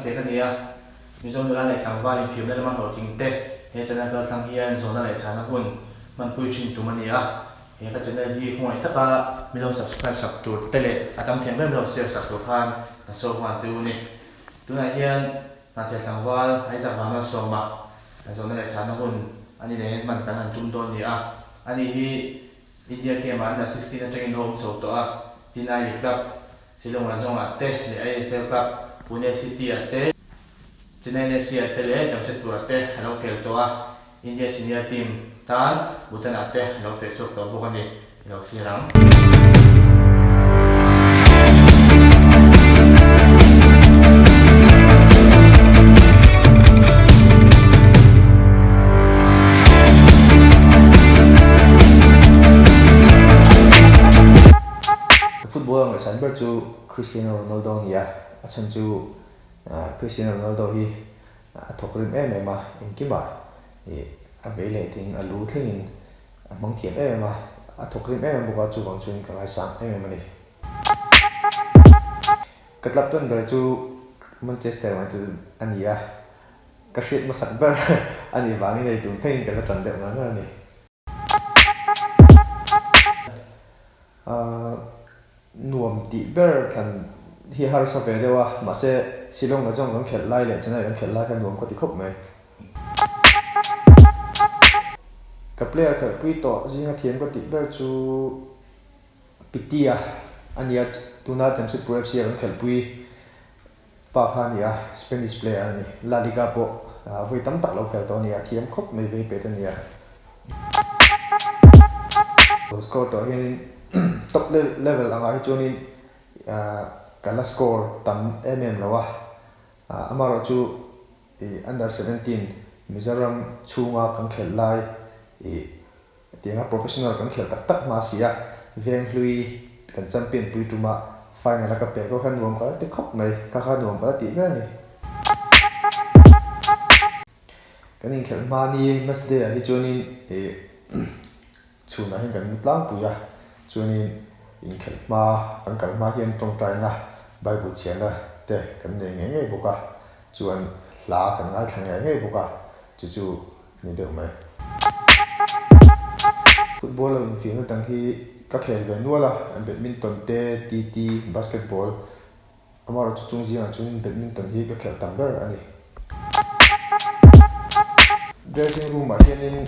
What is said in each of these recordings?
Sangte ka ni a, Mizo nula leh tlangval infiamna lama hlawhtling te he channel kaltlang hian zawhna leh chhana hun hmanpui thin tum a ni a. He ka channel hi khawngaih taka min lo subscribe sak tur te leh a tam thiam ber lo share sak tur khan ka sawi nghal che u ni. Tunah hian Hnatheh tlangval Isaac Vanmalsawma zawhna leh chhana hun a ni leh hman kan han tum dawn ni a. Ani hi India game ah under 16 atangin lo awm chho tawh a, tin I League club Shillong Lajong ah te leh ISL club Pune City ah te, Chennai FC ah te leh Jamshedpur ah te a lo khel tawh a, India senior team tan Bhutan ah te a lo feh chhuak tawh bawk a ni i lo thlir ang. Ka football ngaihsan ber chu Cristiano Ronaldo a ni a, a chhan chu Cristiano Ronaldo hi a thawk rim em em a, engkimah ih a vei leh ding a lu thlengin a hmang thiam em em a, a thawk rim em em bawk a, chuvang chuan ka ngaisang em em a ni. Ka tlap tawn ber chu Manchester United a ni a, ka hriat hmasak ber a nih vangin hei tun thlengin ka la tan deuh ngar ngar a ni. Nuam tih ber thlan hi harsa ve deuh a, mahse Shillong ah chuan kan khelh lai leh Chennai kan khelh lai kha nuam ka ti khawp mai. Ka player khelhpui tawh zinga thiam ka tih ber chu Pitia a nia, tuna Jamshedpur FC ah kan khelhpui. Pa kha a ni a, Spanish player a ni. La Liga pawh vawi tam tak lo khel tawh a ni a, thiam khawp mai vei pet a ni a. Lo score tawh hianin top level angah hi chuanin ka la score tam em em lo a, amaherawhchu under 17 Mizoram chhunga kan khelh lai ih Hetianga professional kan khelh tak tak hma si a, Venghlui kan champion pui tumah final a ka pek kha nuam ka la ti khawp mai, ka kha nuam ka la tih ber a ni. Kan inkhelh hma ni match day ah hi chuanin ih chhunah hian kan mu tlangpui a, chuanin inkhelh hma kan kal hma hian tawngtaina Bible chhiarna te kan nei ngei ngei bawk a, chuan hla kan ngaithla ngei ngei bawk a, chu chu ni deuh mai. Football lo infiamna dang hi ka khel ve nual a, badminton te, TT, basketball, amaherawhchu chung zingah chuanin badminton hi ka khelh tam ber a ni. Dressing room ah hianin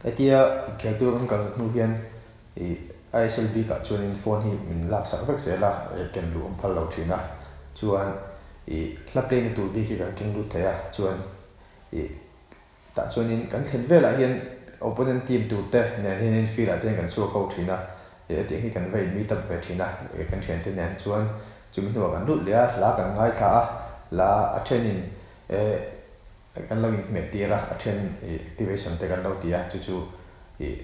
hetia inkhel tur kan kal hnu hian ih ISL bikah chuanin phone hi min laksak vek zel a, ken luh an phal lo thin a, chuan ih hla play na tur bik hi kan keng lut thei a, chuan Ih tah chuanin kan thlen velah hian opponent team tur te nen hianin field ah te hian kan chhuak ho thin a, ih hetiang hi kan va in meet up ve thin a, ih kan thiante nen chuan chumi hnuah kan lut leh a, hla kan ngaithla a, hla a thenin eh kan lo inhmeh tir a, a then ih activation te kan lo ti a, chu chu ih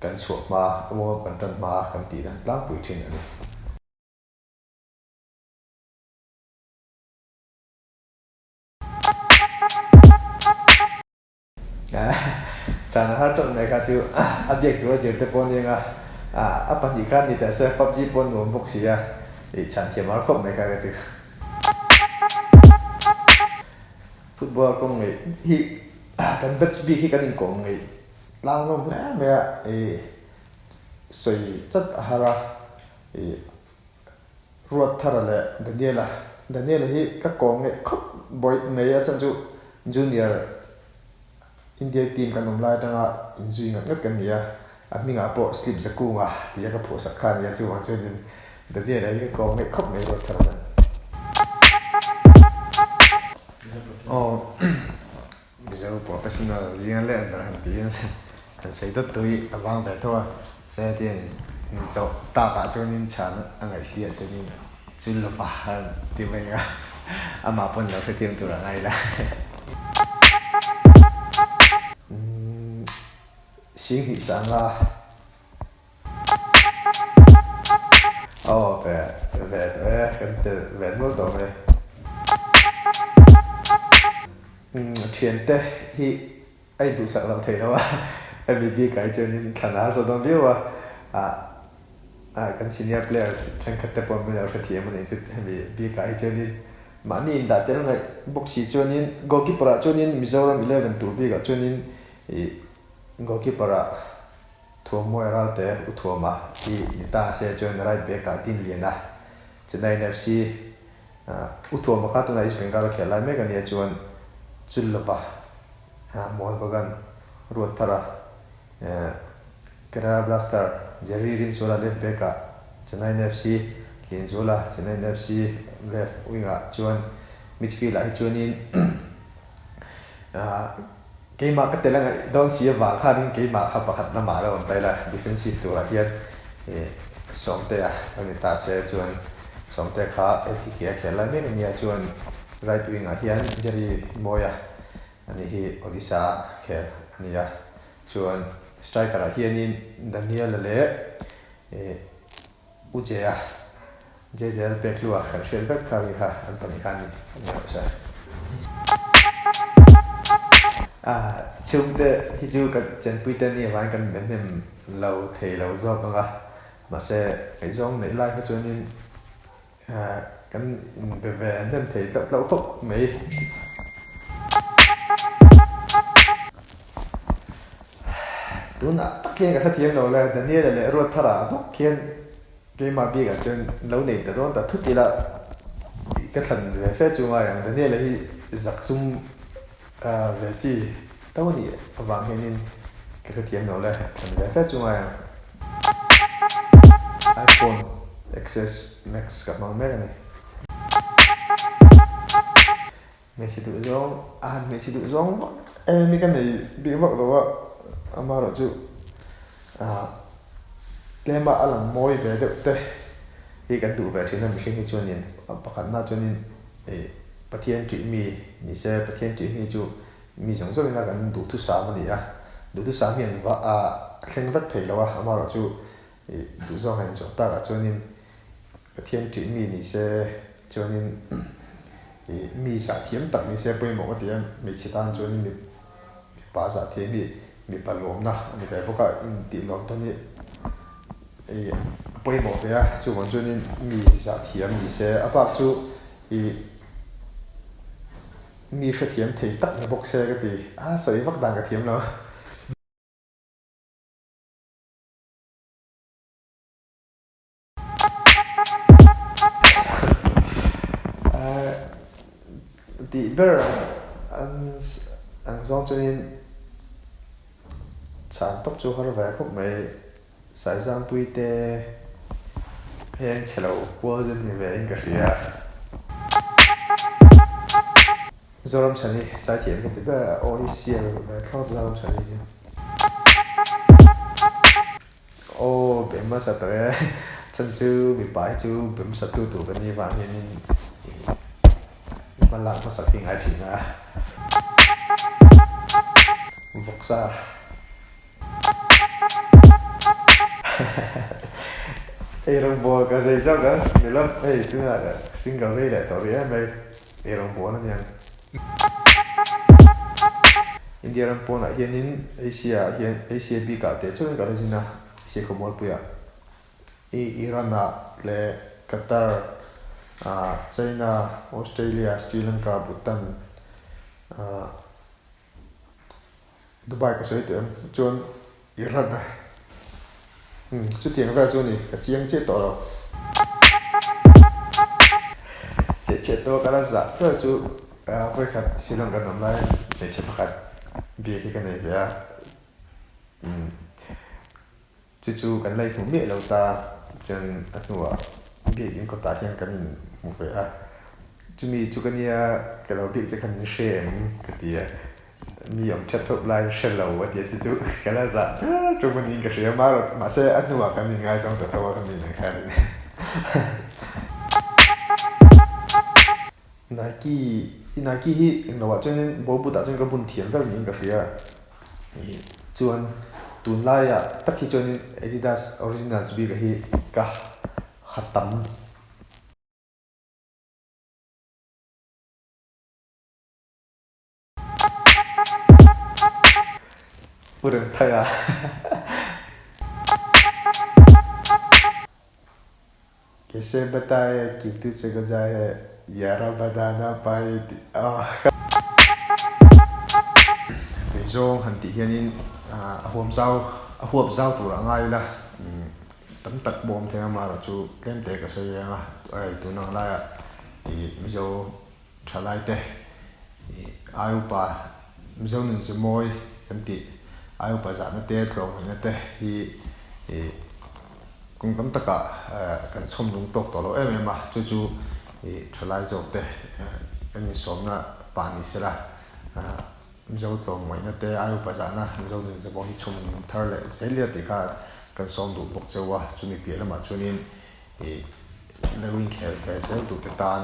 kan chhuah hma warm up kan tan hma a kan tih dan tlangpui thin a ni. Chana har tawp mai kha chu a biak tur a zir te pawh a nia a, a pahnih khan ni teh se PUBG pawh nuam bawk si a, ih chhan thiam har khawp mai kha ka chu. Football kawng ngeih hi kan batch bik hi kan inkawm ngeih tlang hlawm hle mai a, ih sawi chat a har a, ih. Ruatthara leh Daniela. Daniela hi ka kawm ngeih khawp bawih mai a chhan chu Junior India team kan awm lai atanga inzui ngat ngat kan ni a, a hmingah pawh Slip Zakunga tih a ka phuahsak kha a ni a, chuvang chuanin Daniela hi ka kawm ngeih khawp mai Ruatthara nen. Aw Mizo professional zinga leh an ber han tiin han sawi dawt tawh hi a vang ve tho a, chuan heti an inzawh takah chuanin chhan a ngaih si ah chuanin chul lova han ti mai a, amah pawn lo hrethiam tur a ngai la. Singhnih sanga Aw ve ve tawh e, kan tel ve nual tawh mai. Thiante hi a induhsak loh theih loh a, hemi bikah hi chuanin thlan a harsa dawn viau a, ah kan senior players thenkhat te pawh min lo hrethiam a nih chu hemi bikah hi chuanin. Mahni indah tel ngaih bawk si chuanin goalkeeper ah chuanin Mizoram 11 tur bikah chuanin ih goalkeeper ah Thuammawi Ralte U Thuama hi ni ta se chuan right back ah Din Liana Chennaiyin FC U Thuama kha tunah East Bengal a khel lai mek a nia chuan Chullova Mohan Bagan Ruatthara Kerala Blaster Jerry Rinsuala left back ah Chennaiyin FC Lianzuala Chennaiyin FC left wing ah chuan midfield ah hi chuanin Keimah ka tel a ngaih dawn si avang khanin keimah kha pakhat lamah a lo awm ta ila, defensive turah hian Sawmtea a ni ta se chuan Sawmtea kha ATK a khel lai mek a nia chuan right wing ah hian Jerry Mawia a ni hi Odisha a khel a nia chuan striker ah hianin Daniel-a leh U Jea, JJL pek hlua kan hriat vek kha ri kha an pahnih kha a ni a ni rawh se. A chhungte hi chu kan chenpui te ni avangin kan be hnem lo thei lo zawk ang a, mahse ngaihzawng neih lai kha chuanin kan inbe ve hnem thei tlauh tlauh khawp mai. Tunah tak hian ka hrethiam lo le, Daniela leh Ruatthara bawk hian keimah bikah chuan lo nei ta dawn ta thut ila ka thlan ve fe chu ngai ang. Daniela hi zak zum ve chi to a nih avang hianin ka hrethiam lo le, thlan ve fe chu ngai ang. iPhone XS Max ka hmang mek a ni. Hmeichhe duh zawng a han hmeichhe duh zawng vak em hi ka nei bik vak lo a, amaherawh chu ah tlema a lang mawi ve deuh te hi kan duh ve thin a mihring hi chuanin a pakhatna chuanin ih Pathian tih mi ni se Pathian tih mi chu mi zawng zawngin a kan duhthusam a ni a, duhthusam hi an va ah a thleng vek thei lo a, amaherawh chu ih duh zawng han inchawh takah chuanin Pathian tih mi ni se chuanin ih mi zah thiam tak ni se pawimawh ka ti a, hmeichhe tan chuanin mipa zah thiam hi mipa lawmna a ni ve bawk a, intih lawm tawn hi ih a pawimawh ve a, chuvang chuanin mi zah thiam ni se a bak chu ih mi hrethiam thei tak ni bawk se ka ti, a sawi vak dan ka thiam lo. Tih ber an ang zawng chuanin chhan tawp chu har ve khawp mai. Saizangpui te heng chhe lo kual chu ni ve in ka hria. Zoramchhani Saithiam ka ti ber a, aw hi sial ve thlawt Zoramchhani chu. Aw be hmasa tawh e, chhan chu mipa hi chu be hmasa tu tur kan nih vang hianin hma lak hmasak hi ngai thin a. Vawksa. Ei rawngbawl ka zei zawk a, nula hei tunah ka single rei leh tawh rih em mai, ei rawngbawl a niang. India ram pawnah hianin Asia ah hian Asia bikah teh chauhin ka la zin a, Asia khawmualpuiah i Iran ah leh Qatar ah China, Australia, Sri Lanka, Bhutan ah Dubai ka sawi teh em chuan Iran a umm chutiang vel chu a ni ka chiang chiah tawh lo. Cheh cheh tawh ka la zah ber chu vawikhat Shillong kan awm laiin hmeichhe pakhat biak hi ka nei ve a umm chu chu kan la inhmu miah lo ta chuan a hnuah biak in kawtah hian kan inhmu ve a chumi chu ka nia ka lo biak che khan min hre em ka ti a. Mi awm that thawp laiin hre lo a ti a, chu chu ka la zah ber tum a niin ka hria marawh mahse a hnuah kan inngaizawng ta tho a ka mi nen khan in Nike i Nike hi englo ah chuanin ball boot ah chuan ka bun thiam ber niin ka hria ih chuan tunlaiah tak hi chuanin Adidas Originals bik ah hi ka ha tam. Pu Remthanga Kaise bataye ki tu chega jaye. Yara badana pai tih a Vei zawng han tih hianin a huam zau a huap zau tur a ngai ila tam tak pawh awm thei a amaherawh chu tlem te ka sawi reng a hei tun ang laiah ih Mizo thalai te ih ai upa Mizo nun ze mawi kan tih ai upa zahna te tlawmngaihna te hi ih Kawng tam takah kan chhawm lung tawk tawh lo em em a, chu chu ih thalai zawk te kan insawmna pah ni sela, Mizo tlawmngaihna te ai upa zahna Mizo nunze pawh hi chhawm lung thar leh zel ila tih kha kan sawm duh bawk cheu a, chumi piah lamah chuanin ih lo inkhel ve zel duh te tan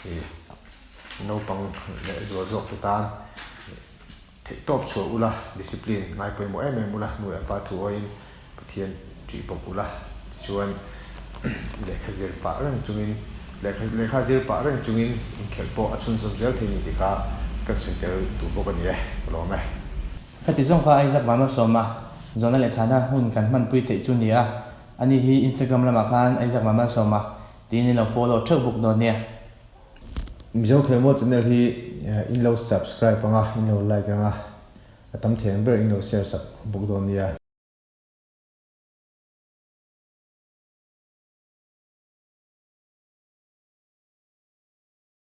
ih naupang leh zual zawk te tan ih Theihtawp chhuah ula, discipline ngai pawimawh em em ula, nu leh pa thu awiin Pathian ṭih bawk ula, tichuan lehkha zir pah reng chungin lehkha lehkha zir pah reng chungin inkhelh pawh a chhunzawm zel thei ni tih kha kan sawi tel duh bawk a ni e, ka lawm e. Khati zawng kha Isaac Vanmalsawma zawhna leh chhana hun kan hmanpui theih chu ni a, ani hi Instagram lamah khan Isaac Vanmalsawma tiin in lo follow theuh bawk dawn nia. Mizo Khelmual channel hi in lo subscribe ang a, in lo like ang a, a tam thei ang ber in lo share sak bawk dawn nia.